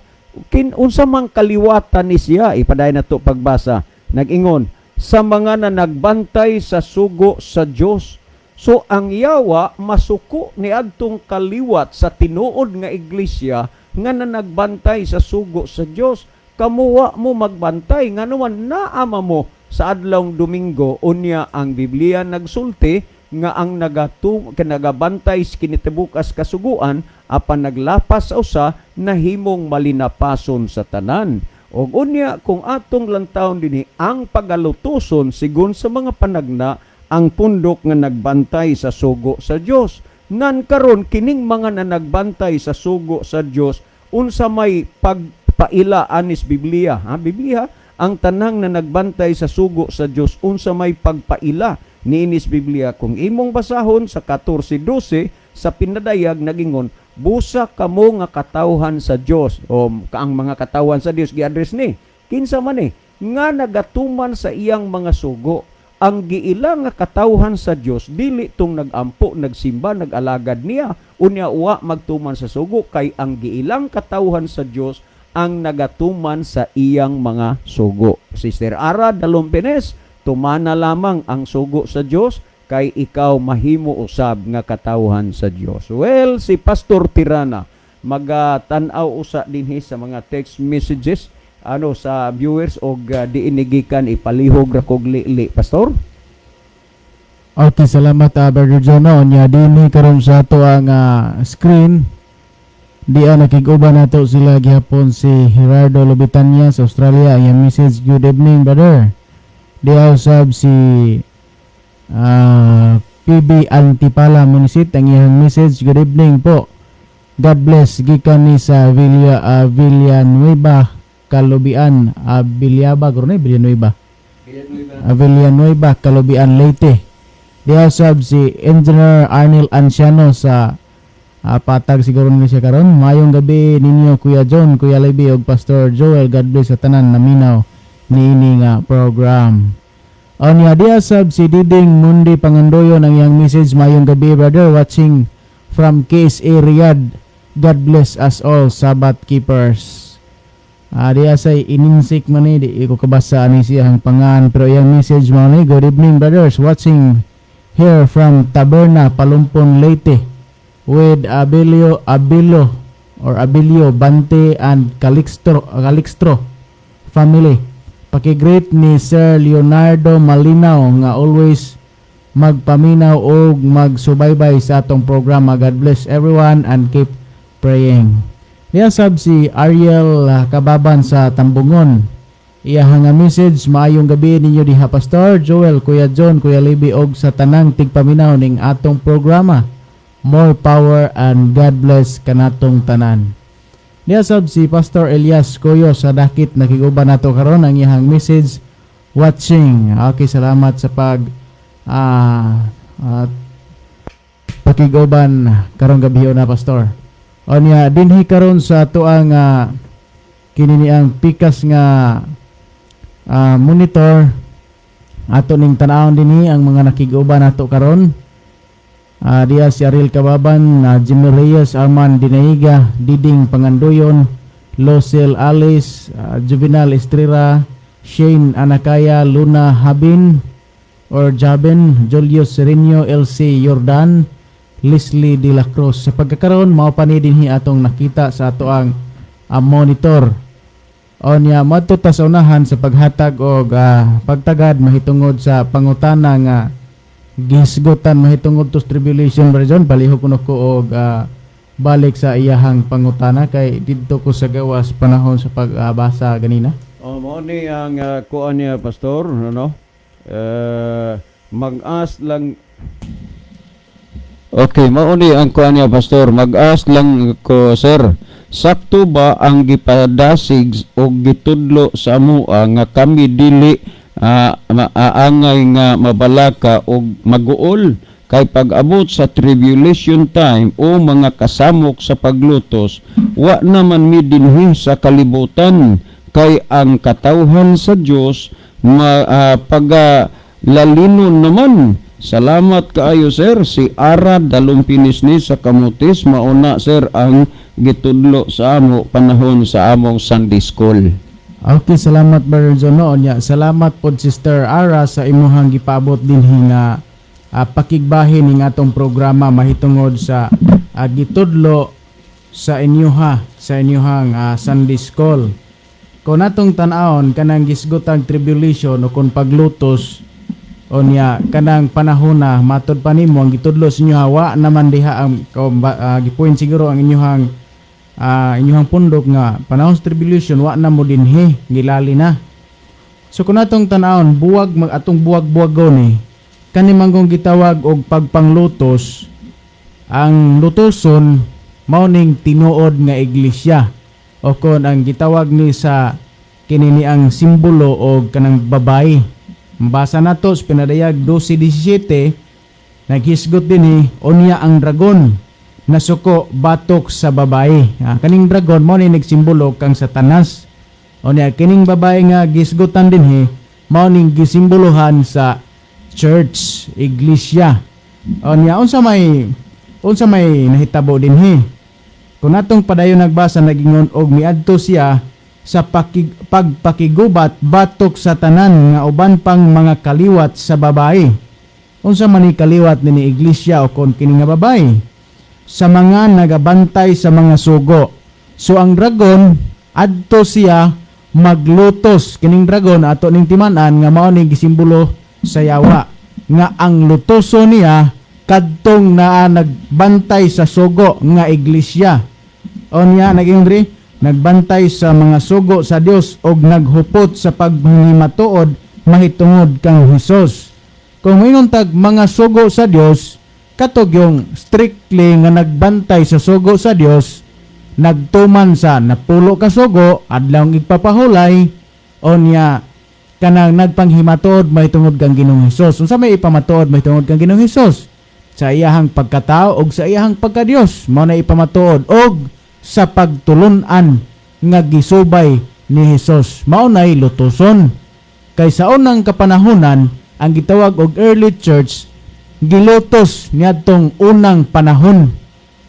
Kin unsa mang kaliwatan ni siya? Ipadayon na to pagbasa. Nag-ingon, "Sa mga na nagbantay sa sugo sa Dios." So ang yawa masuko ni adtong kaliwat sa tinuod nga iglesia nga nanagbantay sa sugo sa Dios. Kamuwa mo magbantay ngano man naama mo sa adlawng Domingo, unya ang Biblia nagsulti nga ang nagabantay sa kinitibukas kasuguan apan naglapas sa usa nahimong malinapason sa tanan. Og unya kung atong lantawon dinhi ang pagalutuson sigon sa mga panagna, ang pundok nga nagbantay sa sugo sa Dios. Ngan karon, kining mga nanagbantay sa sugo sa Dios, unsa may pagpaila anis Biblia, ha? Biblia, ang tanang na nagbantay sa sugo sa Dios, unsa may pagpaila niinis Biblia? Kung imong basahon sa 14:12 sa Pinadayag, nagingon, "Busa kamo nga katawhan sa Dios," o ang mga katawhan sa Dios gi-address ni kinsa man ni nga nagatuman sa iyang mga sugo. Ang giila nga katawhan sa Dios, dili tong nagampo, nagsimba, nag-alagad niya, unya wa magtuman sa sugo, kay ang giilang katawhan sa Dios ang nagatuman sa iyang mga sugo. Sister Ara Dalumpines, tumana lamang ang sugo sa Dios kay ikaw mahimo usab nga katawhan sa Dios. Well, si Pastor Tirana magatan-aw usa dinhi sa mga text messages ano sa viewers og diinigikan ipalihog ra kog lili, Pastor.
Okay, salamat, Brother Jono. Nya dinhi karon sa ato ang screen. Diya nakig-uban nato sila gihapon si Gerardo Lobitanya sa Australia. Ang message, "Good evening, brother." Diya usab si PB Antipala Munisit, ang iyang message, "Good evening po. God bless, gikan ni sa Villanueva, Kalubian, Villaba, guro na Villanueva. Villanueva, Kalubian, Leyte." Diha usab si Engineer Arnel Anciano sa Patag siguro ni siya karon. "Mayong gabi ninyo, Kuya John, Kuya Levi ug Pastor Joel. God bless sa tanan naminaw niini nga program." Onya diha sab si Diding Mundi Pangandoyo, ang iyang message, "Mayong gabi, brother, watching from KSA Riyadh. God bless us all Sabbath keepers." Diha say ininsik man ni, di ko kabasa ani siyang pangan, pero iyang message mao ni, "Good evening, brothers, watching here from Taberna, Palumpon, Leyte with Abilio Abilo or Abilio Bante and Calixtro Calixtro family. Paki-greet ni Sir Leonardo Malinaw nga always magpaminaw og magsubaybay sa atong programa. God bless everyone and keep praying." Niya sab si Ariel Kababan sa Tambungon. Iya nga message, "Maayong gabi ninyo diha, Pastor Joel, Kuya John, Kuya Libby og sa tanang tigpaminaw ning atong programa. More power and God bless kanatong tanan." Niya sab si Pastor Elias Koyo sa Dakit, nakiguban nato karon, ang iyang message, "Watching." Okay, salamat sa pag pakiguban karong gabi na, Pastor. Onya dinhi karon sa atoang kini ni ang pikas nga monitor, ato ning tan-awon dinhi ang mga nakiguban nato karon. Diya si Ariel Kababan, Jimmy Reyes, Arman Dinaiga, Diding Pangandoyon, Losel Alice, Juvenal Estrera, Shane Anakaya, Luna Habin or Jabin, Julius Sereno, LC Jordan, Leslie De La Cruz. Sa pagkakaroon, mao pa ni dinhi atong nakita sa ato ang monitor. Onya madto ta sa unahan sa paghatag og pagtagad mahitungod sa pangutana nga gihisgutan mahitungod to tribulation. Brother John, palihog kuno ko og balik sa iyahang pangutana kay didto ko sa gawas panahon sa pagbasa ganina.
Oh, mao ni ang kuan niya, Pastor, ano? Eh, mag-ask lang. Okay, mao ni ang kuan niya, Pastor. Mag-ask lang ko, sir. Sakto ba ang gipadasig o gitudlo sa amoa nga kami dili maaangay nga mabalaka og maguol kay pag-abot sa tribulation time o mga kasamok sa paglutos, wa naman mi dinhi sa kalibutan, kay ang katawhan sa Dios ma pagalalinon naman? Salamat kaayo, sir. Si Ara Dalumpinis ni sa Kamutis. Mauna, sir, ang gitudlo sa amo panahon sa among Sunday school.
Okay, salamat, Brother John. No, nya, salamat pod, Sister Ara, sa imuhang gipaabot dinhi nga pakigbahin ning atong programa mahitungod sa gitudlo sa inyuhang Sunday school. Kung natong tan-awon kanang gisgotang tribulation o kung paglutos, onya kanang panahon na matod pa nimo ang gitudlo sa inyo, wa naman diha ang gipoint siguro ang inyuhang Inyong pundok nga panahon sa tribulation wa na mo dinhi, gilali na. So kung atong tan-awon, buwag mag atong buwag-buwagon ni kani manggong gitawag og pagpanglutos, ang lutoson mao ning tinuod nga iglesia o kon ang gitawag ni sa kini ni ang simbolo og kanang babae. Mabasa nato sa Pinadayag 12:17, naghisgot dinhi, unya ang dragon nasuko batok sa babae. Kaning dragon mao ni nagsimbolo kang Satanas. Unya kining babae nga gisgutan dinhi mao ning gisimbolohan sa church, iglesia. Unya unsa may nahitabo dinhi? Kung atong padayon nagbasa, nagingon og miadto siya sa pagpakigubat batok sa tanan nga uban pang mga kaliwat sa babae. Unsa man ni kaliwat ni iglesia o kon kini nga babae? Sa mga nagabantay sa mga sugo. So ang dragon, adto siya maglutos. Kining dragon ato ning timan-an nga mao ning gisimbolo sa yawa nga ang lutoso niya kadtong naa nagbantay sa sugo nga iglesia. Unya naging diri nagbantay sa mga sugo sa Dios og naghupot sa pagmatuod mahitungod kang Hesus. Kung moingon tag mga sugo sa Dios, katog yung strictly nga nagbantay sa sugo sa Dios, nagtuman sa napulo ka sugo, adlaw igpapahulay, onya kanang nagpanghimatuod mahitungod kang Ginoong Hesus. Unsa may ipamatuod mahitungod kang Ginoong Hesus? Sa iyahang pagkatao og sa iyahang pagkadiyos mao na ipamatuod, og sa pagtulun-an nga gisubay ni Hesus, mao nay lutuson. Kay sa unang kapanahonan, ang gitawag og early church, gilutos niadtong unang panahon.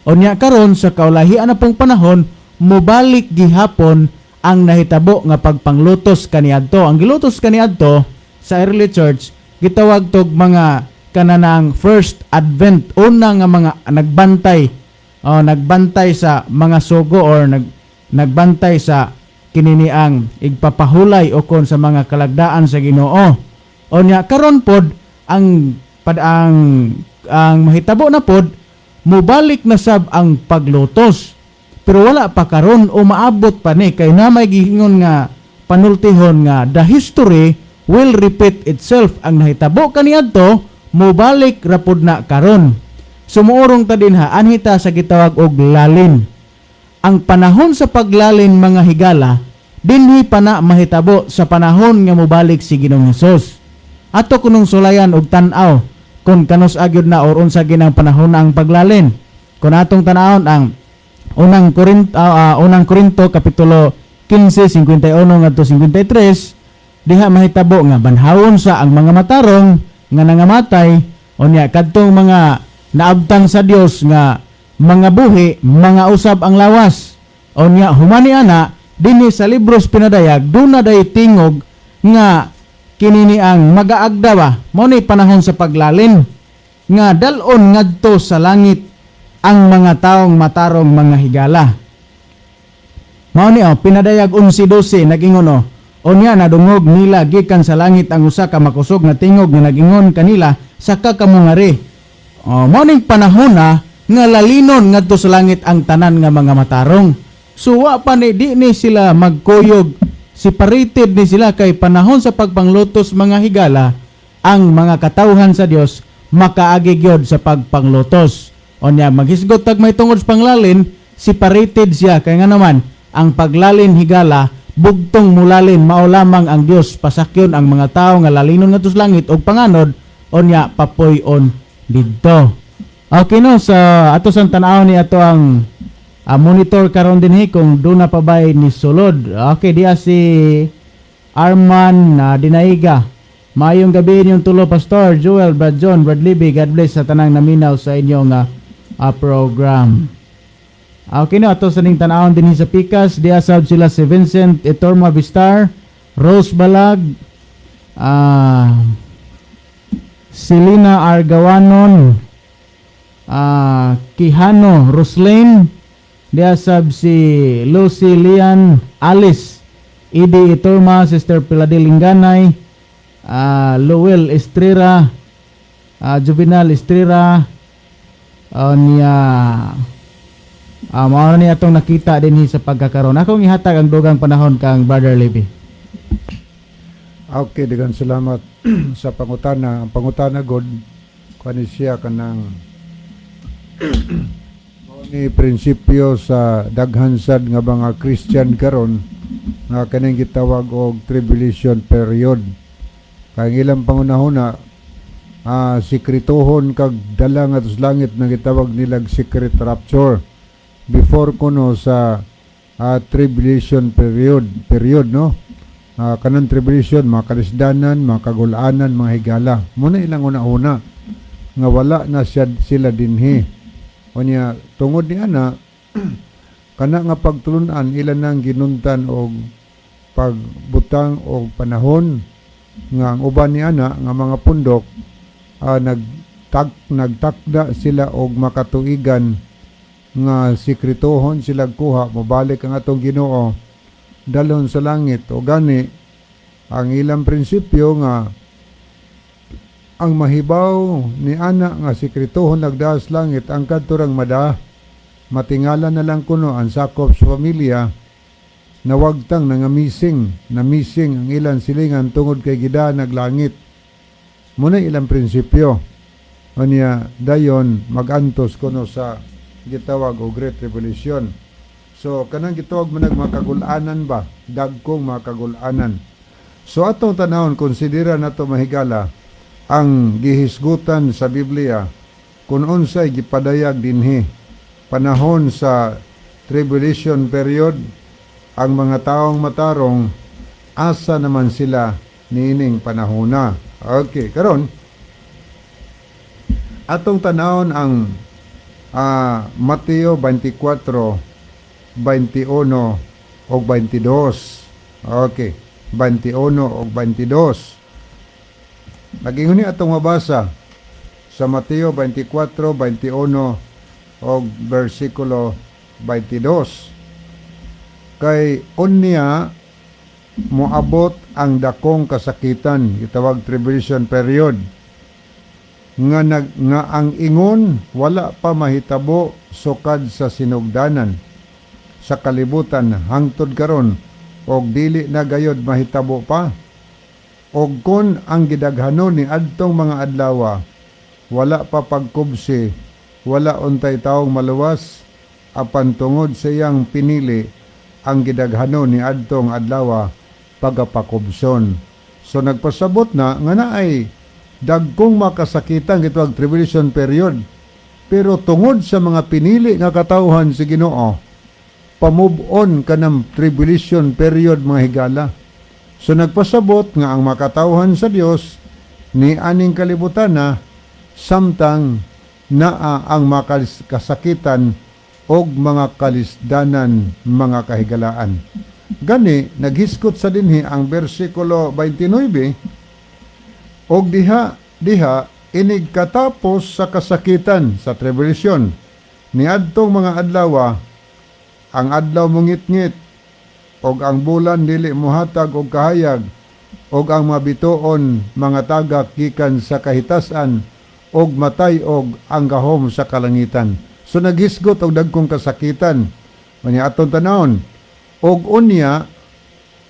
Unya karon sa kaulahian na pong panahon, mobalik gihapon ang nahitabo nga pagpanglutos kaniadto. Ang gilutos kaniadto sa early church, gitawag tog mga kananang first advent, una nga mga nagbantay, oh, nagbantay sa mga sugo or nagbantay sa kinini ang igpapahulay o kon sa mga kalagdaan sa Ginoo. Unya karon pod ang pad ang mahitabo na pod, mobalik na sab ang paglutos. Pero wala pa karon o maabot pa ni, kay na may giingon nga panultihon nga the history will repeat itself. Ang nahitabo kaniadto, mobalik rapod na karon. Sumuorong ta dinha, anhita sa gitawag og lalin. Ang panahon sa paglalin, mga higala, dinhi pa na mahitabo sa panahon nga mobalik si Ginoong Hesus. Ato kunong sulayan og tan-aw kung kanus agyod na or unsa ginang panahon na ang paglalin. Kung atong tan-awon ang unang Korinto kapitulo 15:51 ngadto 53, diha mahitabo nga banhawon sa ang mga matarong nga nangamatay, unya kadtong mga naabtang sa Dios nga mga buhi, mga usab ang lawas. Unya humani ana dinhi sa libros Pinadayag, duna day tingog nga kinini ang magaagda ba, mao ni panahon sa paglalin nga dal-on ngadto sa langit ang mga taong matarong, mga higala. Mao ni, oh, Pinadayag 11:12, nagingon, oh, unya nadungog nila gikan sa langit ang usa ka makusog nga tingog nga nagingon kanila, "Saka kamo ngari." Oh, mao ning panahon na nga lalinon ngadto sa langit ang tanan nga mga matarong. So wa pa ni, di ni sila magkuyog, separated ni sila, kay panahon sa pagpanglutos, mga higala, ang mga katawhan sa Dios makaagi gyud sa pagpanglutos. Unya maghisgot tag may tungod sa panglalin, separated siya, kay nga naman ang paglalin, higala, bugtong mulalin mao lamang ang Dios pasakyon ang mga tao nga lalinon ngadto sa langit og panganod, unya papuy-on didto. Okay no, sa ato sang tan-aw ni ato ang monitor karon dinhi kung duna pa bay ni sulod. Okay, diya si Arman na Dinaiga. Maayong gabi inyong tulo, Pastor Joel, Brad John, Brad Libby. God bless sa tanang naminaw sa inyong program. Okay no, ato sa ning tan-awon dinhi sa Pikas, diya sab sila si Vincent Etorma Vistar, Rose Balag, Selena Argawanon, Quijano Roslane, diya sab si Lucy Lian Alice, Idi Iturma, Sister Piladel Linganay, Lowell Estrera, Juvenal Estrera, niya Mao na ni atong nakita dinhi sa pagkakaron. Akong ihatag ang dugang panahon kang Brother Levi.
Okay, daghang salamat sa pangutana. Ang pangutana god kani siya kanang mao ni prinsipyo sa daghan sad nga mga Christian karon nga kaning gitawag og tribulation period. Kay ang ilang pangunahuna, sikretohon kag dala ngadto sa langit nga gitawag nilag secret rapture before kuno sa tribulation period period, no? Kanang tribulation, mga kalisdanan, mga kagulanan, mga higala, muna ilang una-una nga wala na siya sila dinhi. Unya tungod ni ana, kana nga pagtulunan, ilan nang ginuntan og pagbutang og panahon nga ang uban ni ana nga mga pundok, nagtakda sila og makatuigan nga sikretohon sila kuha, mobalik ang atong Ginoo, dalhon sa langit. O gani ang ilang prinsipyo nga ang mahibaw ni ana nga sikretohon nagdaas langit, ang kadturang mada matingala na lang kuno ang sakop sa pamilya, nawagtang nangamising na missing ang ilang silingan tungod kay gida naglangit. Muna ilang prinsipyo. Unya dayon magantos kuno sa gitawag og Great Tribulation. So kanang gitawag man mga kagulanan ba, dagkong mga kagulanan. So atong tanawon, konsidera nato, mahigala, ang gihisgutan sa Biblia kung unsay gipadayag dinhi panahon sa tribulation period. Ang mga taong matarong, asa naman sila niining panahona? Okay, karon atong tanawon ang Mateo 24 21 og 22. Okay, 21 og 22. Nagingon ni atong mabasa sa Mateo 24, 21 og bersikulo 22. Kay unya moabot ang dakong kasakitan, gitawag tribulation period, nga ang ingon wala pa mahitabo sukad sa sinugdanan sa kalibutan hangtod karon, og dili na gayod mahitabo pa. Og kon ang gidaghanon ni adtong mga adlawa wala pa pagkubsi, wala untay taong maluwas, apan tungod sa iyang pinili, ang gidaghanon ni adtong adlawa pagapakubson. So nagpasabot na nga naay dagkong makasakitan, gitawag tribulation period, pero tungod sa mga pinili nga katawhan si Ginoo, pa-move on kanang tribulation period, mga higala. So nagpasabot nga ang makatawhan sa Dios ni aning kalibutan na samtang naa ang kasakitan og mga kalisdanan, mga kahigalaan. Gani naghisgot sa dinhi ang bersikulo 29, og diha diha inig katapos sa kasakitan, sa tribulation, niadtong mga adlaw, ang adlaw mongitngit og ang bulan dili mohatag og kahayag, og ang mabituon mga tagak gikan sa kahitasan, og matay-og ang gahom sa kalangitan. So naghisgot og dagkong kasakitan. Unya atong tanawon, og unya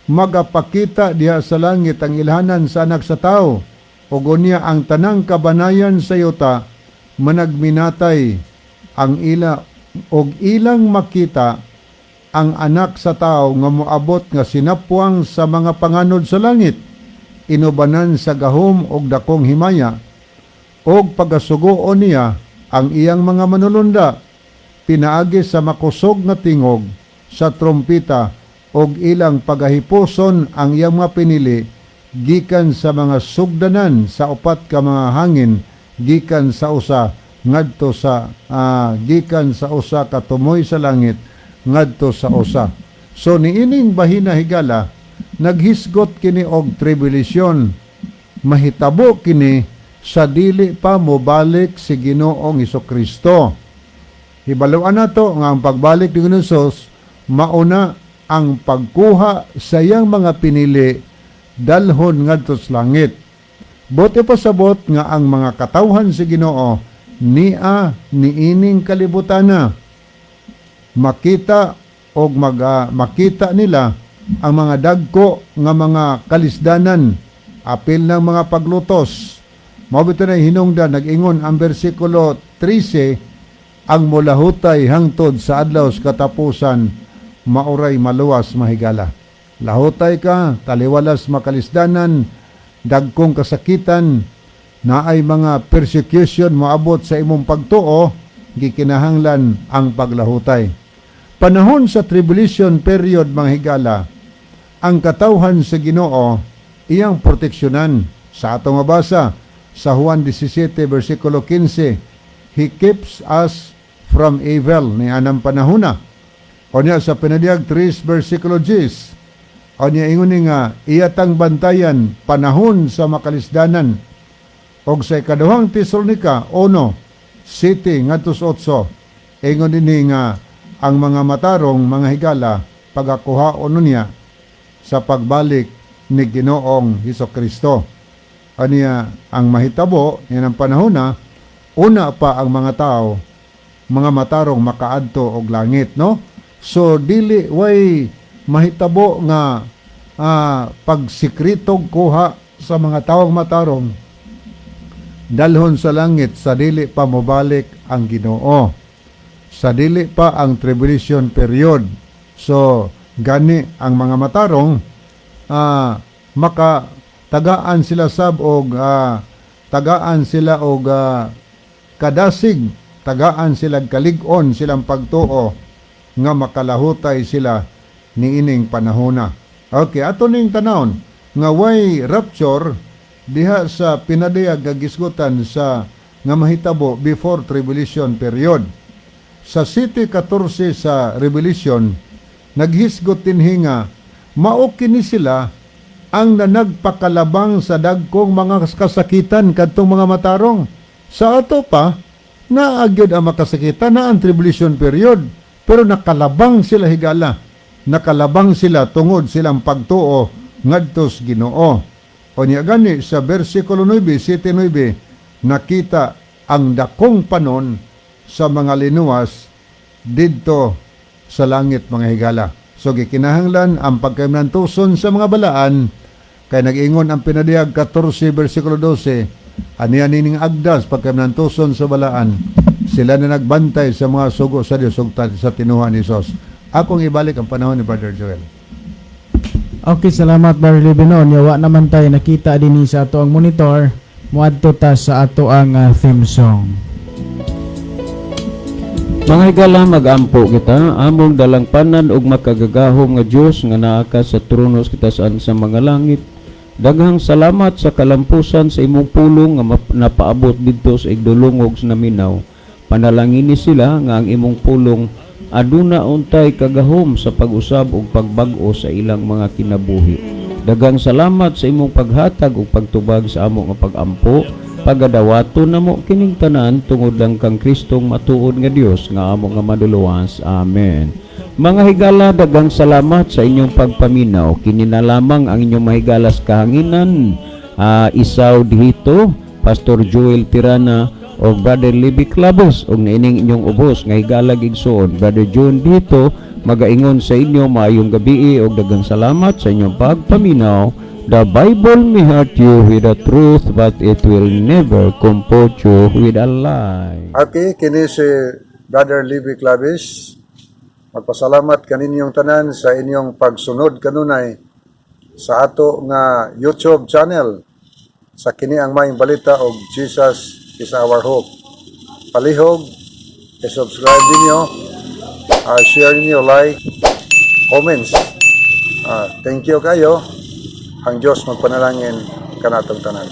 magapakita diha sa langit ang ilhanan sa Anak sa Tao, ug unya ang tanang kabanayan sa yuta managminatay ang ila, og ilang makita ang Anak sa Tao nga moabot nga sinapwang sa mga panganod sa langit, inubanan sa gahom og dakong himaya. Og pagasugoon niya ang iyang mga manulunda pinaagi sa makusog nga tingog sa trompeta, og ilang pagahipuson ang iyang mga pinili gikan sa mga sugdanan sa upat ka mga hangin, gikan sa usa ka tumoy sa langit ngadto sa usa. So niining bahina, higala, naghisgot kini og tribulation. Mahitabo kini sa dili pa mobalik si Ginoong Kristo. Hibaluan nato nga ang pagbalik ni Ginoong Hesus mauna ang pagkuha sa iyang mga pinili dalhon ngadto sa langit. Buot ipasabot nga ang mga katawhan si Ginoo nia niining kalibutana. Makita og makita nila ang mga dagko nga mga kalisdanan, apil ng mga paglutos. Mao bitaw na hinungdan nag-ingon ang bersikulo 13, ang mulahutay hangtod sa adlaw sa katapusan mauray maluwas, mahigala. Lahutay ka, taliwalas makalisdanan, dagkong kasakitan, naay mga persecution moabot sa imong pagtuo, gikinahanglan ang paglahutay. Panahon sa tribulation period, mga higala, ang katawhan sa Ginoo iyang proteksyonan. Sa atong mabasa sa Juan 17 versikulo 15, "He keeps us from evil" ni anang panahona. O niya sa Pinadiyag 3 versikulo 10, o niya ingon ni nga iyatang bantayan panahon sa makalisdanan. Og sa Ikaduhang Tesalonika 1:7 ngadto sa 8, ingon dinhi nga ang mga matarong, mga higala, pagakuhaon niya sa pagbalik ni Ginoong Hesus Kristo. Aniya ang mahitabo yan ang panahon na una pa ang mga tao, mga matarong, makaadto og langit, no? So dili way mahitabo nga pagsikritog kuha sa mga tawong matarong dalhon sa langit sa dili pa mobalik ang Ginoo, sa dili pa ang tribulation period. So gani ang mga matarong maka tagaan sila sab og tagaan sila og kadasig, tagaan sila kalig-on silang pagtuo nga makalahutay sila niining panahona. Okay, ato ning tanawon nga way rapture diha sa Pinadiyag nga gisgutan sa nga mahitabo before tribulation period. Sa 7:14 sa Revelation, naghisgot dinhi nga mao kini sila ang nanagpakalabang sa dagkong mga kasakitan kadtong mga matarong. Sa ato pa, naagyod ang makasakitan na ang tribulation period, pero nakalabang sila, higala. Nakalabang sila tungod silang pagtuo ngadto sa Ginoo. O niya gani sa versikulo 9, 7:9, nakita ang dakong panon sa mga linuwas didto sa langit, mga higala. So gikinahanglan ang pagkahiminantuson sa mga balaan kay nag-ingon ang Pinadiyag 14 versikulo 12, aniya nining agdas pagkahiminantuson sa balaan, sila na nagbantay sa mga sugo sa Dios ug sa tinuhan ni Hesus. Akong ibalik ang panahon ni Brother Joel.
Okay, salamat, Brother Libino. Yawa naman tayo nakita din sa ato ang monitor. Muadto ta sa ato ang theme song.
Mga higala, mag-ampo kita. Among dalangpanan ug makagagahom nga Dios nga naa ka sa trono sa kitasan sa mga langit. Daghang salamat sa kalampusan sa imong pulong nga napaabot didto sa igdulungog sa naminaw. Panalangini sila nga ang imong pulong aduna untay kagahom sa pag-usab ug pagbag-o sa ilang mga kinabuhi. Daghang salamat sa imong paghatag ug pagtubag sa amo nga pag-ampo. Pagadawaton namo kining tanan tungod lang kang Kristong matuod nga Dios nga amo nga maduluwas. Amen. Mga higala, daghang salamat sa inyong pagpaminaw. Kini na lamang ang inyong mahigalas kahanginan. Isaw dihito, Pastor Joel Tirana o Brother Libby Clabos og niining inyong ubos nga higalag igsoon, Brother John dito, magaingon sa inyo maayong gabi og daghang salamat sa inyong pagpaminaw. The Bible may hurt you with the truth, but it will never comfort you with a lie.
Okay, kini si Brother Libby Clavis. Magpasalamat kaninyong tanan sa inyong pagsunod kanunay sa ato nga YouTube channel sa Kini ang Maayong Balita og Jesus is Our Hope. Palihog, i-subscribe ninyo, share ninyo, like, comments. Thank you kayo. Ang Diyos magpanalangin kanatong tanan.